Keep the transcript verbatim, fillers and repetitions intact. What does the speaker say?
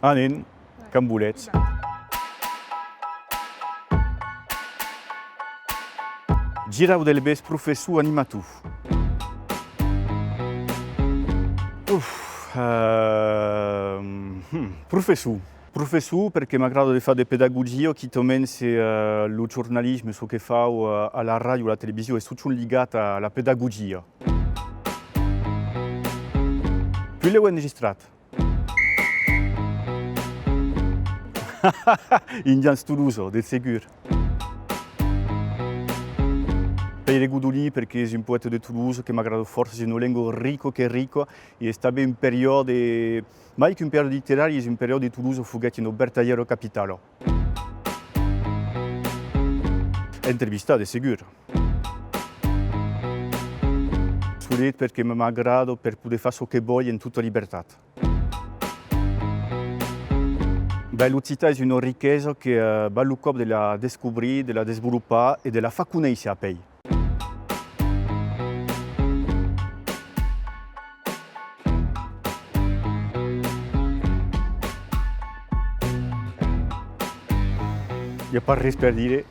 Anem, quand voletz. Girau Delbés, professor animator. Uf, eh, hmm, professor. Professor, perque m'agrada de far de pedagogia, quitament se, eh, lo jornalisme, çò que fau, eh, a la ràdio o a la television, es totjorn ligat a la pedagogia. Puslèu enregistrat. Indians Tolosa, de segur. Pèire Godolin, perque es un poèta de Tolosa que m'agrada fòrça, es una lenga rica, qu'es rica, e es tanben un periòde, mai qu'un periòde literari, es un periòde de Tolosa foguèt una vertadièra capitala. Entrevistar, de segur. Solet, perque m'agrada per poder far çò que vòli en tota libertat. Ben, l'occitan es una riquesa que, eh, val lo còp de la descobrir, de la desvolopar e de la far conéisser apèi. I a pas res per dire.